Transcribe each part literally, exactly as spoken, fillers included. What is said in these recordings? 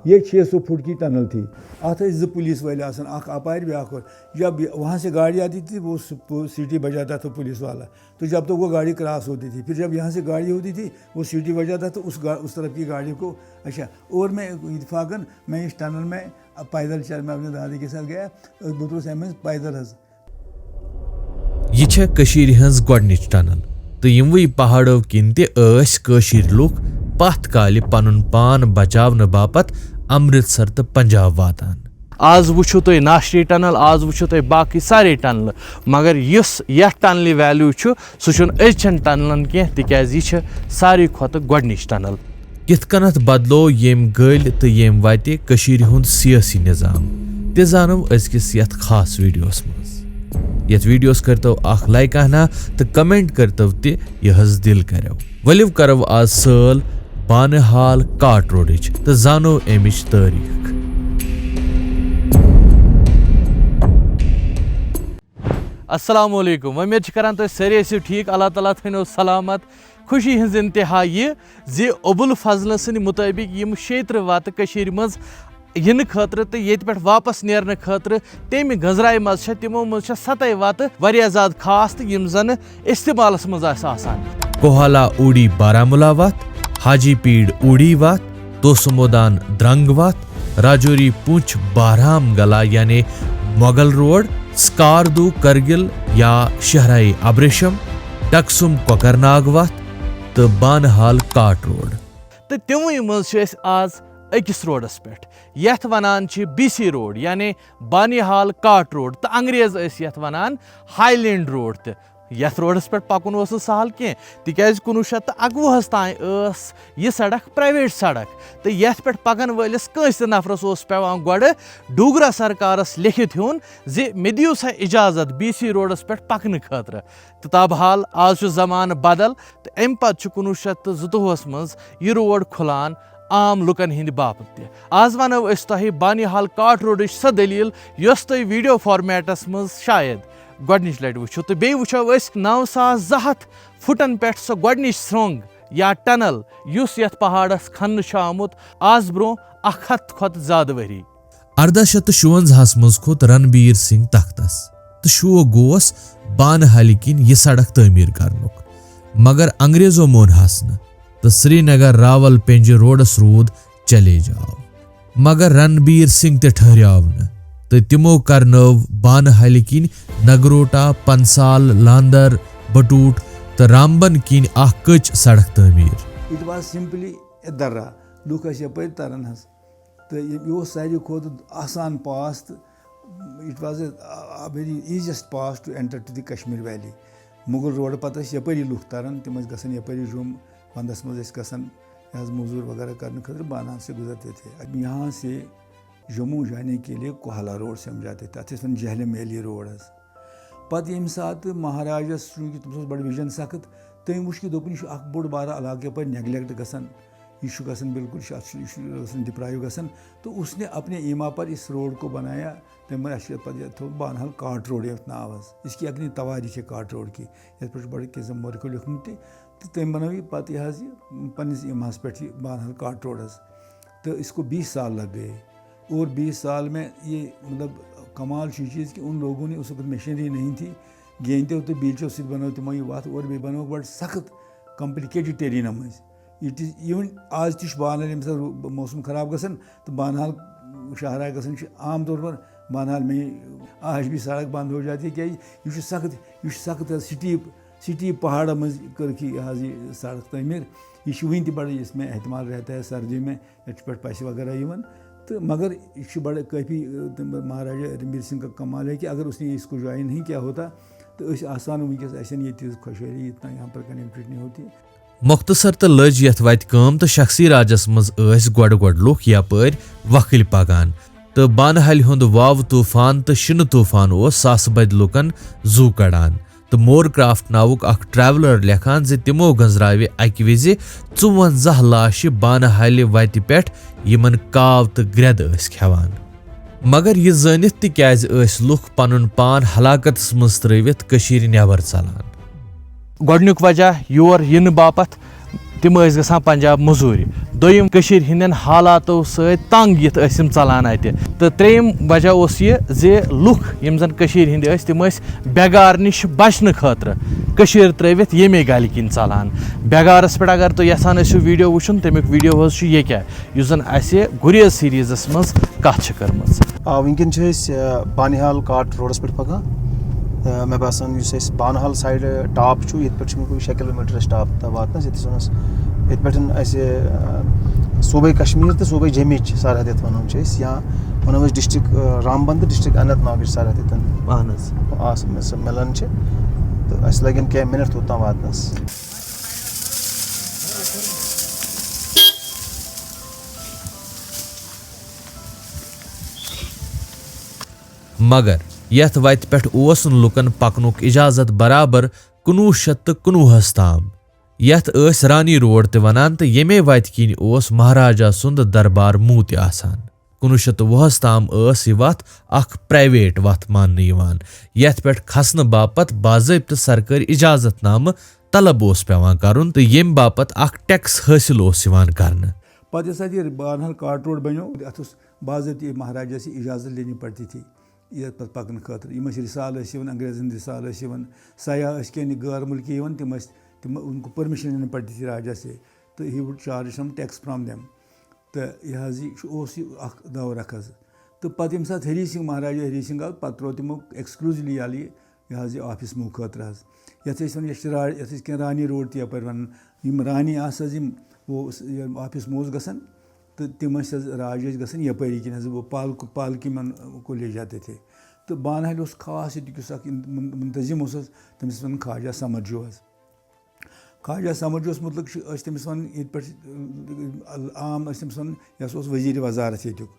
یہ چھ سو فٹ کی ٹنل تھی۔ اتھ ٲسۍ زٕ پولیس وٲلۍ آسان، اکھ اپارِ بیاکھ ہورٕ۔ جب وہاں سے گاڑی آتی تھی، وہ س-، وہ سیٹی بجاتا تھا پولیس والا۔ تو جب تک وہ گاڑی کراس ہوتی تھی، پھر جب یہاں سے گاڑی ہوتی تھی، وہ سیٹی بجاتا تھا اس گا-، اس طرف کی گاڑی کو۔ اچھا، اور میں اتفاقاً میں اس ٹنل میں پیدل چل، میں اپنے دادے کے ساتھ گیا، بہٕ درٛاوُس اَمہِ منٛز پیدل حظ۔ یہِ چھےٚ کٔشیٖرِ ہٕنٛز گۄڈٕنِچ ٹنل تہٕ یِموٕے پہاڑو کِنۍ تہِ ٲسۍ کٲشِرۍ لُکھ پتھ کالہِ پنُن پان بچاونہٕ باپتھ امرتسر تہٕ پنجاب واتان۔ آز وٕچھِو تُہۍ ناشری ٹنل، آز وٕچھِو تُہۍ باقٕے سارے ٹنلہٕ، مگر یُس یتھ ٹنلہِ ویلیو چھُ، سُہ چھُنہٕ أزچٮ۪ن ٹنلن کینٛہہ، تِکیازِ یہِ چھِ ساروی کھۄتہٕ گۄڈٕنِچ ٹنل۔ کِتھ کٔنتھ بدلوو ییٚمۍ گٔلۍ تہٕ ییٚمۍ وتہِ کٔشیٖرِ ہُنٛد سیٲسی نظام، تہِ زانو أزکِس یتھ خاص ویڈیوس منٛز۔ یتھ ویڈیوس کٔرتو اکھ لایک ہنا تہٕ کمنٹ کٔرتو تہِ یِہٕنٛز دِل کریو۔ ؤلِو کرو آز سٲل بانہال کاٹ روڈٕچ تہٕ زانو امِچ تٲریٖخ۔ السلام علیکم، وۄمید چھِ کران تُہۍ سٲری ٲسِو ٹھیٖک، اللہ تعالیٰ تھٲینو سلامت۔ خوشی ہٕنٛز انتہا یہِ زِ ابوالفضلہٕ سٕنٛدِ مُطٲبِق یِم شیٚیہِ ترٕٛہ وَتہٕ کٔشیٖرِ منٛز یِنہٕ خٲطرٕ تہٕ ییٚتہِ پٮ۪ٹھ واپس نیرنہٕ خٲطرٕ تَمہِ گٔنٛزرایہِ منٛز چھےٚ، تِمو منٛز چھےٚ سَتَے وَتہٕ واریاہ زیادٕ خاص تہٕ یِم زَنہٕ استعمالَس منٛز آسہٕ آسان۔ کوہالا اوڑی بارامولہ وتھ، حاجی پیڑ اوڑی وتھ، توسہٕ مٲدان درنگ وتھ، راجوری پونچھ بارہام گلا یعنی مغل روڈ، سکاردو کرگل یا شہرائی ابریشم، ڈکسم کوکرناگ وتھ تہٕ بانہال کاٹ روڈ۔ تہٕ تِموٕے منٛز چھِ أسۍ آز أکِس روڈَس پٮ۪ٹھ، یَتھ وَنان چھِ بی سی روڈ، یعنی بانیہال کاٹ روڈ، تہٕ انگریز ٲسۍ یَتھ وَنان ہائی لینڈ روڈ تہِ۔ یَتھ روڈَس پٮ۪ٹھ پَکُن اوس نہٕ سہل کینٛہہ، تِکیٛازِ کُنوُہ شیٚتھ تہٕ اَکوُہَس تام ٲس یہِ سڑک پرائیویٹ سڑک، تہٕ یَتھ پٮ۪ٹھ پَکَن وٲلِس کٲنٛسہِ تہِ نفرَس اوس پٮ۪وان گۄڈٕ ڈوگرا سرکارَس لیکھِتھ ہیوٚن زِ مےٚ دِیِو سا اجازت بی سی روڈَس پٮ۪ٹھ پَکنہٕ خٲطرٕ۔ تہٕ تابحال آز چھُ زمانہٕ بدل، تہٕ اَمہِ پتہٕ چھُ کُنوُہ شیٚتھ تہٕ زٕتووُہَس منٛز یہِ روڈ کھُلان عام لُکن ہِنٛدِ باپتھ تہِ۔ آز وَنو أسۍ تۄہہِ بانیہال کاٹ روڈٕچ سۄ دٔلیٖل یۄس تُہۍ ویڈیو فارمیٹس منٛز شاید گۄڈٕنِچ لٹہِ وٕچھِو، تہٕ بیٚیہِ وٕچھو أسۍ نَو ساس زٕ ہَتھ فُٹن پٮ۪ٹھ سۄ گۄڈٕنِچ سرٛنٛگ یا ٹنل یُس یَتھ پہاڑس کھننہٕ چھُ آمُت آز برٛونٛہہ اکھ ہَتھ کھۄتہٕ زیادٕ ؤری۔ اردہ شیتھ تہٕ شُونزاہس منٛز کھوٚت رنبیر سنگھ تختس تہٕ شوق گوس بانہٕ ہلہِ کِنۍ یہِ سڑک تعمیٖر کرنُک، مگر انگریزو مونہس نہٕ تہٕ سرینگر راول پینجہِ روڈس روٗد چیلنج آو۔ مگر رنبیر سنگھ تہِ ٹھہریاو نہٕ تہٕ تِمو کرنٲو بانہٕ ہلہِ کِنۍ نگروٹا، پنسال، لاندر، بٹوٹ تہٕ رامبن کِنۍ اکھ کٔچ سڑک تعمیٖر۔ It was simply a darra. لُکھ ٲسۍ یپٲرۍ تران حظ۔ تہٕ یہِ یہِ اوس ساروی کھۄتہٕ آسان پاس تہٕ it was a very easiest pass to enter to the Kashmir Valley. Mughal روڈٕ پتہٕ ٲسۍ یپٲری لُکھ تران، تِم ٲسۍ گژھان یپٲری جوٚم، ونٛدس منٛز ٲسۍ گژھان یہِ حظ موٚزوٗرۍ وغیرہ کرنہٕ خٲطرٕ، بانہال سے گُزرتے تھے۔ اب یہاں سے جموں جانے کے لیے کوہلا روڈ سمجھاتے تھے، اتھ ٲسۍ ونان جہلم ویلی روڈ حظ۔ پتہٕ ییٚمہِ ساتہٕ مہاراجس، چوٗنٛکہِ تٔمِس اوس بڑٕ وِجن سخت، تٔمۍ وٕچھ کہِ دوٚپُن، یہِ چھُ اکھ بوٚڑ بارٕ علاقہٕ یپٲرۍ نیگلیکٹ گژھان، یہِ چھُ گژھان بِلکُل، یہِ چھُ، اَتھ چھُ، یہِ چھُ گژھان ڈِپرایِو گژھان۔ تو اس نے اپنے ایما پر اس روڈ کو بنایا، تٔمۍ ووٚن، اَسہِ چھُ یَتھ پَتہٕ یَتھ تھوٚومُت بانہال کاٹ روڈ یَتھ ناو حظ، اس کی اپنی توٲریخ ہے کاٹ روڈ کی، یَتھ پٮ۪ٹھ چھُ بَڑٕ کینٛژھن مورخو لیوٚکھمُت تہِ۔ تہٕ تٔمۍ بنٲو یہِ پَتہٕ یہِ حظ یہِ پنٛنِس ایماہَس پٮ۪ٹھ یہِ بانہال کاٹ روڈ حظ۔ تو اس کو بیس سال لگ گئے۔ اور بیس سال میں یہ مطلب کمال چھُ یہِ چیٖز کہِ ان لوگوں نے، اس وقت مشینری نہیں تھی، گیندیو تہٕ بیلچو سۭتۍ بنٲو تِمو یہِ وَتھ اورٕ، بیٚیہِ بنٲوٕکھ بڑٕ سخت کمپلیکیٹڈ ٹیرینس منٛز۔ It is even آز تہِ چھُ بانہال ییٚمہِ ساتہٕ رو-، موسم خراب گژھان تہٕ بانہال شاہراہ گژھان چھُ عام طور پر بانہال میں آج بھی سڑک بند ہو جاتی ہے، کیٛازِ یہِ چھُ سخت، یہِ چھُ سخت حظ سٹیپ، سٹیپ پہاڑن منٛز کٔرٕکھ یہِ حظ یہِ سڑک تعمیٖر۔ یہِ چھُ وُنہِ تہِ بڑٕ، یُس مےٚ احتمال رہتا ہے سردی میں، یَتھ چھُ پٮ۪ٹھ پَسہِ وغیرہ یِوان۔ تہٕ مگر یہِ چھُ بڑٕ کٲفی، تہٕ مہاراجا رنبیر سنگھ کا کمال ہے کہ اگر اس نے اس کو جوائن نہیں کیا ہوتا، تو أسۍ آسان وٕنکیٚس، اَسہِ ییٚتہِ تیٖژ خۄشحٲلی، اتنا یہاں پر کنیکٹڈ نہیں ہوتی۔ مۄختصر تہٕ لٔج یَتھ وَتہِ کٲم تہٕ شخصی راجس منٛز ٲسۍ گۄڈٕ گۄڈٕ لُکھ یپٲرۍ وکھٕلۍ پکان تہٕ بانہٕ ہلہِ ہُنٛد واوٕ طوٗفان تہٕ شِنہٕ طوٗفان اوس ساسہٕ بٔدۍ لُکن زُو کڑان۔ تہٕ مور کرافٹ ناوُک اکھ ٹریولر لیکھان زِ تِمو گنزراوِ اکہِ وِزِ ژُوَنزاہ لاشہِ بانہٕ ہلہِ وتہِ پٮ۪ٹھ، یِمن کاو تہٕ گرٛٮ۪دٕ ٲسۍ کھٮ۪وان۔ مگر یہِ زٲنِتھ تہِ کیازِ ٲسۍ لُکھ پنُن پان ہلاکتس منٛز ترٲوِتھ کٔشیٖرِ نٮ۪بر ژلان؟ گۄڈٕنیُک وجہ یور یِنہٕ باپتھ تِم ٲسۍ گژھان پنجاب مٔزوٗرِ۔ دوٚیِم، کٔشیٖرِ ہٕنٛدٮ۪ن حالاتو سۭتۍ تنٛگ یِتھ ٲسۍ یِم ژَلان اَتہِ۔ تہٕ ترٛیٚیِم وجہ اوس یہِ زِ لُکھ یِم زَن کٔشیٖرِ ہٕنٛدۍ ٲسۍ، تِم ٲسۍ بٮ۪گار نِش بچنہٕ خٲطرٕ کٔشیٖر ترٛٲوِتھ ییٚمے گلہِ کِنۍ ژَلان۔ بٮ۪گارَس پٮ۪ٹھ اگر تُہۍ یَژھان ٲسِو video وٕچھُن، تَمیُک video حظ چھُ ییٚکیٛاہ، یُس زَن اَسہِ گُریز series منٛز کَتھ چھِ کٔرمٕژ۔ آ، وٕنکٮ۪ن چھِ أسۍ، آ، بانِہال کاٹ روڈَس پٮ۪ٹھ پَکان۔ تہٕ مےٚ باسان، یُس اَسہِ بانِہال side top چھُ، ییٚتہِ پٮ۪ٹھ چھِ وٕنکٮ۪ن شےٚ کِلوٗ میٖٹر اَسہِ top تام واتنَس، ییٚتہِ چھِ وَنان، ییٚتہِ پٮ۪ٹھ اَسہِ، آ، صوٗبَے کشمیٖر تہٕ صوٗبَے جمِچ سرحد یَتھ وَنان چھِ أسۍ، یا وَنو أسۍ district، آ، رامبن تہٕ district اننت ناگٕچ سرحد یَتٮ۪ن اَہَن حظ۔ آس-، مِلان چھِ۔ تہٕ اَسہِ لَگن کینٛہہ minute توٚت تام واتنَس۔ مگر یتھ وتہِ پٮ۪ٹھ اوس نہٕ لوٗکن پکنُک اجازت برابر کُنوُہ شیٚتھ تہٕ کُنوُہس تام۔ یتھ ٲسۍ رانی روڈ تہِ ونان تہٕ ییٚمے وتہِ کِنۍ اوس مہاراجا سُنٛد دربار موٗ تہِ آسان۔ کُنوُہ شیٚتھ تہٕ وُہس تام ٲس یہِ وتھ اکھ private وتھ ماننہٕ یِوان، یتھ پٮ۪ٹھ کھسنہٕ باپتھ باضٲبطہٕ سرکٲرۍ اجازت نامہٕ طلب اوس پٮ۪وان کرُن تہٕ ییٚمہِ باپتھ اکھ tax حٲصِل اوس یِوان کرنہٕ۔ پتہٕ یُس اتہِ یہِ بانہل کاٹ روڈ بنیو، اتھ اوس باضٲبطہٕ مہاراجس یہِ اجازت لینی پڑتی تھی۔ یتھ پتہٕ پکنہٕ خٲطرٕ۔ یِم ٲسۍ رسالہٕ ٲسۍ یِوان، انگریزن رسالہٕ ٲسۍ یِوان، سیاح ٲسۍ کینٛہہ غٲر مُلکی یِوان، تِم ٲسۍ، تِم، ان کو permission لینی پڑتی تھی راجا سے۔ تو he would charge some tax from them۔ تہٕ یہِ حظ یہِ چھُ، اوس یہِ اکھ دور اکھ حظ۔ تہٕ پتہٕ ییٚمہِ ساتہٕ ہری سنگھ، مہاراجا ہری سنگھ آو، پتہٕ ترٛوو تِمو exclusively یَلہٕ یہِ، یہِ حظ یہِ آفس موٗ خٲطرٕ حظ۔ یتھ ٲسۍ ونان، یتھ چھِ را-، یتھ ٲسۍ کینٛہہ رانی روڈ تہِ یپٲرۍ ونان۔ یِم رانی آسہٕ حظ، یِم، وہ اوس، یہِ آفس موٗ اوس گژھان، تہٕ تِم ٲسۍ حظ راج ٲسۍ گژھان یپٲری کِنۍ حظ، وہ پالک-، پالکی من کو لے جاتے تھے۔ تہٕ بانہالہِ اوس خاص ییٚتیُک یُس اکھ ان-، من-، منتظم اوس حظ، تٔمِس ٲسۍ ونان خواجہ سمجھ جو حظ۔ خواجہ سمجھ جوس مُتعلق چھِ أسۍ تٔمِس ونان ییٚتہِ پٮ۪ٹھ، عام ٲسۍ تٔمِس ونان، یہِ ہسا اوس وزیر وزارت ییٚتیُک۔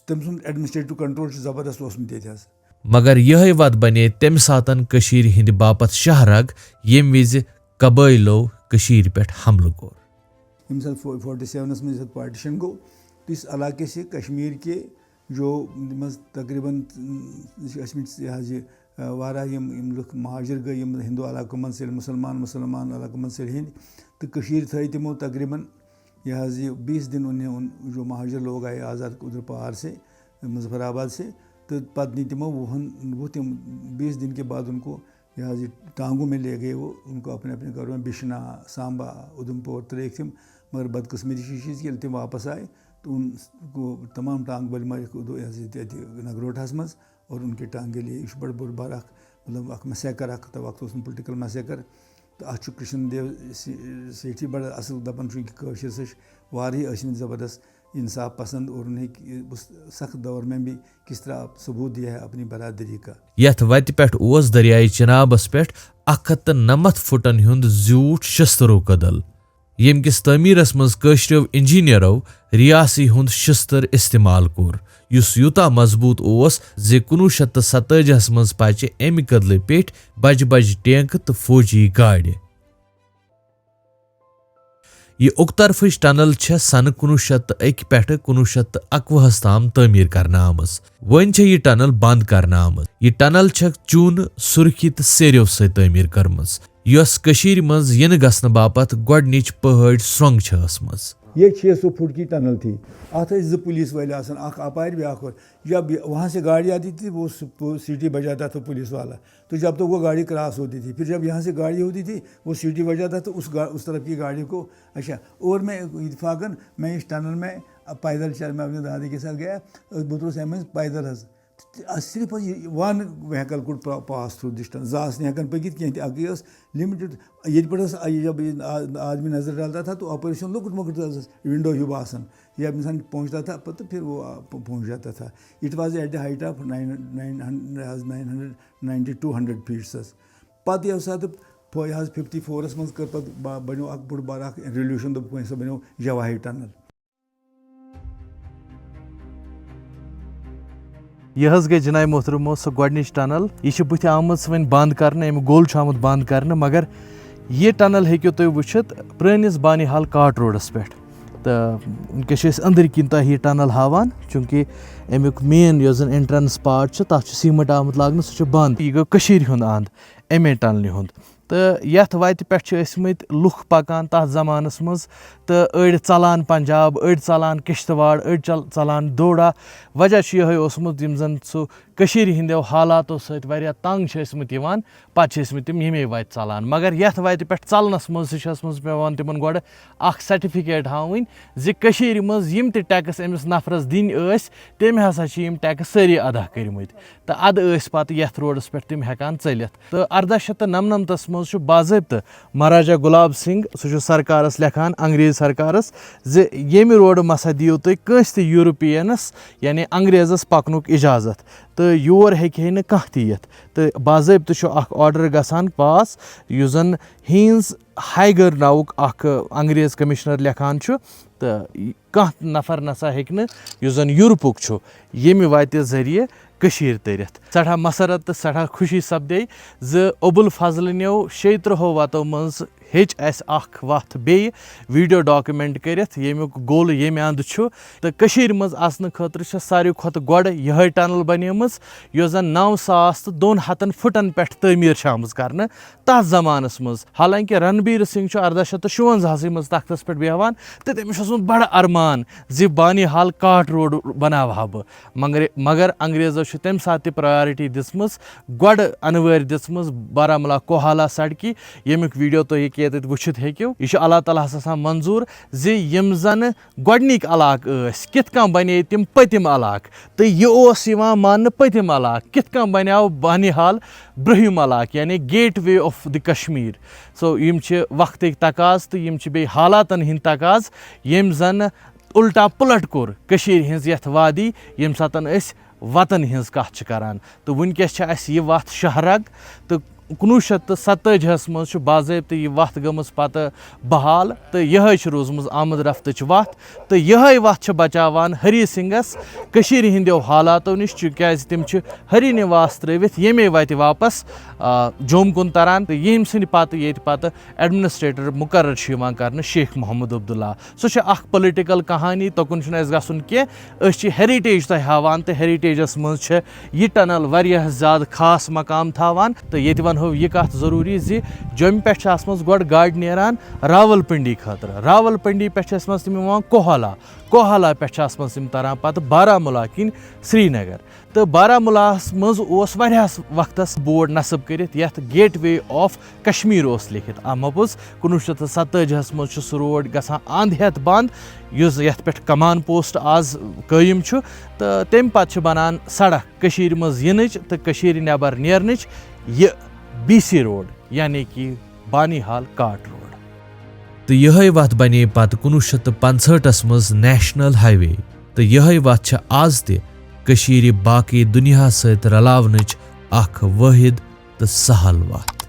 تٔمۍ سُنٛد administrative control چھُ زبردست اوسمُت ییٚتہِ حظ۔ مگر یِہے وتھ بنے تمہِ ساتن کٔشیٖرِ ہٕنٛدِ باپتھ شاہ رگ، ییٚمہِ وِزِ قبٲیلو کٔشیٖرِ پٮ۪ٹھ حملہٕ کوٚر۔ ییٚمہِ ساتہٕ فو-، forty seven منٛز ییٚمہِ ساتہٕ partition گوٚو، تہٕ یُس علاقہٕ ٲسۍ کشمیر کے جو منٛز تقریباً، ٲسۍ مٕتۍ یہِ حظ یہِ، آ، واریاہ یِم، یِم لُکھ مہاجر گٔے، یِم ہندو علاقو منٛز ژٔلۍ، مُسلمان، مُسلمان علاقو منٛز ژٔلۍ ہٕنٛدۍ، تہٕ کٔشیٖرِ تھٲے تِمو تقریباً یہِ حظ یہِ بیس دن انہیں ان جو مہاجر لوگ آئے آزاد ادھر پہاڑ سے، مظفر آباد سے، تو پتہٕ نی تِمو وُہن، وہ تِم بیس دن کے بعد ان کو یہِ حظ یہِ ٹانگوں میں لے گئے وہ، ان کو اپنے اپنے گھروں میں بشنا، سامبا، ادھم پور ترٲیِکھ تِم۔ مگر بدقسمتی چھِ یہِ چیٖز کہ ییٚلہِ تِم واپس آئے تو ان کو تمام ٹانگ بلۍ مارِکھ ادھو، یہِ حظ یہِ تتہِ نگروٹھس منٛز۔ اور ان کے ٹانگے لیے، یہِ چھُ بڑٕ بوٚڑ بار اکھ، مطلب، اکھ massacre اکھ، تہٕ وقت اوس نہٕ political massacre۔ تہٕ اتھ چھُ کرشن دیو سی-، سیٹھی بڑٕ اصل دپان چھُ کہ کٲشِر ہسا چھِ واریاہ ٲسمٕتۍ زبردست انصاف پسند، اور انہیں کہ اس سخت دور میں بھی کس طرح ثبوت دیا ہے اپنی برادری کا۔ یتھ وتہِ پٮ۪ٹھ اوس دریائے چنابس پٮ۪ٹھ اکھ ہتھ تہٕ نَمَتھ فُٹن ہُنٛد زیوٗٹھ شستروٗ کدل، ییٚمہِ کِس تعمیٖرس منٛز کٲشرٮ۪و انجینئرو ریاسی ہُنٛد شستٕر استعمال کوٚر، یُس یوٗتاہ مضبوٗط اوس زِ کُنوُہ شیٚتھ تہٕ ستٲجی ہس منٛز پچہِ امہِ کدلہٕ پیٚٹھۍ بجہِ بجہِ ٹینکہٕ تہٕ فوجی گاڑِ۔ یہِ اُکطرفٕچ ٹنل چھےٚ سنہٕ کُنوُہ شیٚتھ تہٕ اَکہِ پٮ۪ٹھٕ کُنوُہ شیٚتھ تہٕ اَکوُہس تام تعمیٖر کرنہٕ آمٕژ۔ وۄنۍ چھےٚ یہِ ٹنل بنٛد کرنہٕ آمٕژ۔ یہِ ٹنل چھےٚ چوٗنہٕ، سُرخی تہٕ سیریو سۭتۍ تعمیٖر کٔرمٕژ، یۄس کٔشیٖرِ منٛز یِنہٕ گژھنہٕ باپتھ گۄڈٕنِچ پہٲڑۍ سرٛنٛگ چھےٚ ٲسمٕژ۔ یہ چھ سو فٹ کی ٹنل تھی۔ اتھ ٲسۍ زٕ پولیس وٲلۍ آسان، اکھ اپارِ، بیاکھ ہورٕ۔ جب یہ وہاں سے گاڑی آتی تھی، وہ س-، وہ سیٹی بجاتا تھا پولیس والا۔ تو جب تک وہ گاڑی کراس ہوتی تھی، پھر جب یہاں سے گاڑی ہوتی تھی، وہ سیٹی بجاتا تھا اس گا-، اس طرف کی گاڑی کو۔ اچھا، اور میں اتفاقاً، میں اس ٹنل میں پیدل چل، میں اپنے دادی کے ساتھ گیا، بہٕ درٛاوُس اَمہِ منٛز پیدل حظ۔ تہٕ صرف حظ یہِ one vehicle could pa-, pass through this tunnel۔ زٕ آسہٕ نہٕ ہٮ۪کان پٔکِتھ کینٛہہ تہِ، اَکٕے ٲس limited۔ ییٚتہِ پٮ۪ٹھ ٲس، آ، یہِ جب یہِ آ-، آدمی نظر ڈالتا تھا تو اپٲرۍ اوس لۄکُٹ مۄکُٹ حظ window ہیوٗ باسان۔ یا انسان پہنچتا تھا پتہٕ پھر وہ، آ، پ-، پہنچ جاتا تھا۔ It was at the height of nine، nine hundred، حظ، nine hundred ninety، two hundred feet حظ۔ پتہٕ ییٚمہِ ساتہٕ فو-، یہِ حظ fifty four منٛز کٔر پتہٕ با-، بنیو اکھ بوٚڑ بار اکھ revolution، دوٚپُکھ وۄنۍ ہسا بنیو جواہی ٹنل۔ یہِ حظ گٔے جناب محترمو سۄ گۄڈٕنِچ ٹنل۔ یہِ چھِ بٕتھِ آمٕژ وۄنۍ بنٛد کرنہٕ، اَمیُک گوٚل چھُ آمُت بنٛد کرنہٕ، مگر یہِ ٹنل ہیٚکِو تُہۍ وٕچھِتھ پرٛٲنِس بانِہال کاٹ روڈس پٮ۪ٹھ۔ تہٕ وٕنکیٚس چھِ أسۍ أنٛدٕرۍ کِنۍ تۄہہِ یہِ ٹنل ہاوان، چوٗنٛکہِ اَمیُک main یۄس زن entrance part چھِ، تتھ چھُ cement آمُت لاگنہٕ، سُہ چھُ بنٛد۔ یہِ گوٚو کٔشیٖرِ ہُنٛد اَنٛد اَمے ٹنلہِ ہُنٛد۔ تہٕ یَتھ وَتہِ پٮ۪ٹھ چھِ ٲسۍ مٕتۍ لُکھ پَکان تَتھ زمانَس منٛز، تہٕ أڑۍ ژَلان پنجاب، أڑۍ ژَلان کِشتواڑ، أڑۍ چل ژَلان دوڈا۔ وجہ چھُ یِہوٚے اوسمُت، یِم زَن سُہ کٔشیٖرِ ہِنٛدیو حالاتو سۭتۍ واریاہ تنٛگ چھِ ٲسمٕتۍ یِوان، پَتہٕ چھِ ٲسمٕتۍ تِم ییٚمے وَتہِ ژَلان۔ مگر یَتھ وَتہِ پٮ۪ٹھ ژَلنَس منٛز تہِ چھِ ٲسمٕژ پٮ۪وان تِمَن گۄڈٕ اَکھ سرٹیفکیٹ ہاوٕنۍ زِ کٔشیٖرِ منٛز یِم تہِ ٹیکٕس أمِس نفرَس دِنۍ ٲسۍ، تٔمۍ ہسا چھِ یِم ٹیکٕس سٲری ادا کٔرمٕتۍ۔ تہٕ اَدٕ ٲسۍ پَتہٕ یَتھ روڈَس پٮ۪ٹھ تِم ہٮ۪کان ژٔلِتھ۔ تہٕ اَرداہ شیٚتھ تہٕ نَمنَمتَس منٛز چھُ باضٲبطہٕ مہاراجا گُلاب سِنگھ، سُہ چھُ سرکارَس لیکھان، انگریز سرکارَس، زِ ییٚمہِ روڈٕ مَسا دِیِو تُہۍ کٲنٛسہِ تہِ یورپینَس، یعنی انگریزَس پَکنُک اِجازت، تہٕ یور ہیٚکہِ ہے نہٕ کانٛہہ تہِ یِتھ۔ تہٕ باضٲبطہٕ چھُ اَکھ آرڈر گژھان پاس، یُس زَن ہینز ہائیگر ناوُک اَکھ انگریز کمشنر لیکھان چھُ۔ تہٕ کانٛہہ نفر نسا ہیٚکہِ نہٕ، یُس زَن یورپُک چھُ، ییٚمہِ وَتہِ ذٔریعہٕ کٔشیٖر تٔرِتھ۔ سٮ۪ٹھاہ مسرت تہٕ سٮ۪ٹھاہ خوشی سپدے زِ ابوالفضلنیو شیٚیہِ ترٕٛہو وَتو منٛز ہیٚچ اَسہِ اَکھ وَتھ بیٚیہِ ویٖڈیو ڈاکومینٹ کٔرِتھ، ییٚمیُک گول ییٚمہِ اَندٕ چھُ۔ تہٕ کٔشیٖرِ منٛز اَژنہٕ خٲطرٕ چھےٚ ساروی کھۄتہٕ گۄڈٕ یِہوٚے ٹنل بنیمٕژ، یۄس زَن نَو ساس تہٕ دۄن ہَتَن فُٹَن پٮ۪ٹھ تعمیٖر چھےٚ آمٕژ کرنہٕ تَتھ زمانَس منٛز۔ حالانکہ رنبیر سنگھ چھُ اَرداہ شیٚتھ تہٕ شُوَنزاہَسٕے منٛز تختَس پٮ۪ٹھ بیٚہوان تہٕ تٔمِس چھُ اوسمُت بڑٕ ارمان زِ بانی ہال کاٹ روڈ بناوہا بہٕ۔ مگر، مگر انگریزو چھِ تَمہِ ساتہٕ تہِ پرایورٹی دِژمٕژ، گۄڈٕ انوٲرۍ دِژمٕژ بارہمولہ کوہالا سڑکہِ، ییٚمیُک ویٖڈیو تُہۍ ییٚکیٛاہ ییٚتٮ۪تھ وٕچھِتھ ہیٚکِو۔ یہِ چھُ اللہ تعالیٰ ہَس آسان منظوٗر زِ یِم زَنہٕ گۄڈٕنِکۍ علاقہٕ ٲسۍ، کِتھ کٔنۍ بنے تِم پٔتِم علاقہٕ، تہٕ یہِ اوس یِوان ماننہٕ پٔتِم علاقہٕ، کِتھ کٔنۍ بنیٛاو بانی ہال برٛونٛہِم علاقہٕ، یعنی gateway of the Kashmir. سو، یِم چھِ وقتٕکۍ تقاضہٕ تہٕ یِم چھِ بیٚیہِ حالاتن ہٕنٛدۍ تقاضہٕ، ییٚمۍ زَن الٹا پُلٹ کوٚر کٔشیٖرِ ہٕنٛز یَتھ وادی، ییٚمہِ ساتہٕ أسۍ وَتَن ہٕنٛز کَتھ چھِ کَران۔ تہٕ وٕنکیٚس چھِ اَسہِ یہِ وَتھ شاہرگ، تہٕ کُنوُہ شیٚتھ تہٕ ستٲجی ہَس منٛز چھُ باضٲبطہٕ یہِ وَتھ گٔمٕژ پَتہٕ بحال، تہٕ یِہوٚے چھِ روٗزمٕژ آمد رفتٕچ وَتھ۔ تہٕ یِہوٚے وَتھ چھِ بَچاوان ہری سِنگھَس کٔشیٖرِ ہِنٛدیو حالاتو نِش، تِکیٛازِ تِم چھِ ہری نِواس ترٛٲوِتھ ییٚمے وَتہِ واپَس، آ، جوٚم کُن تَران، تہٕ ییٚمۍ سٕنٛدِ پَتہٕ ییٚتہِ پَتہٕ ایڈمنسٹریٹر مُقرر چھُ یِوان کرنہٕ شیخ محمد عبداللہ۔ سُہ چھُ اکھ پولیٹیکل کہانی، توکُن چھُنہٕ اَسہِ گژھُن کینٛہہ۔ أسۍ چھِ ہیریٹیج تۄہہِ ہاوان، تہٕ ہیریٹیجَس منٛز چھِ یہِ ٹنل واریاہ زیادٕ خاص مقام تھاوان۔ تہٕ ییٚتہِ وَنہو یہِ کَتھ ضروٗری زِ جوٚمہِ پٮ۪ٹھ چھِ آسمٕژ گۄڈٕ گاڑِ نیران راولپنڈی خٲطرٕ، راولپنڈی پٮ۪ٹھ چھِ ٲسمٕژ تِم یِوان کوہلا، کوہلا پٮ۪ٹھ چھِ آسمٕژ تِم تَران پَتہٕ بارہمولہ کِنۍ سرینگر۔ تہٕ بارہمولاہَس منٛز اوس واریاہَس وقتَس بورڈ نصب کٔرِتھ، یَتھ گیٹ وے آف کشمیر اوس لیکھِتھ۔ اَمہِ پوٚز کُنوُہ شیٚتھ تہٕ ستٲجی ہَس منٛز چھُ سُہ روڈ گژھان اَنٛد ہٮ۪تھ بنٛد، یُس یَتھ پٮ۪ٹھ کمان پوسٹ آز قٲیِم چھُ۔ تہٕ تَمہِ پَتہٕ چھِ بَنان سڑک کٔشیٖرِ منٛز یِنٕچ تہٕ کٔشیٖرِ نٮ۪بر نیرنٕچ، یہِ بی سی روڈ، یعنی کہِ بانی ہال کاٹ روڈ۔ تہٕ یِہوٚے وَتھ بنے پتہٕ کُنوُہ شیٚتھ تہٕ پانٛژہٲٹھَس منٛز نیشنل ہائی وے۔ تہٕ یِہوٚے وَتھ چھِ آز تہِ کٔشیٖرِ باقٕے دُنیاہَس سۭتۍ رلاونٕچ اکھ وٲحد تہٕ سہل وَتھ۔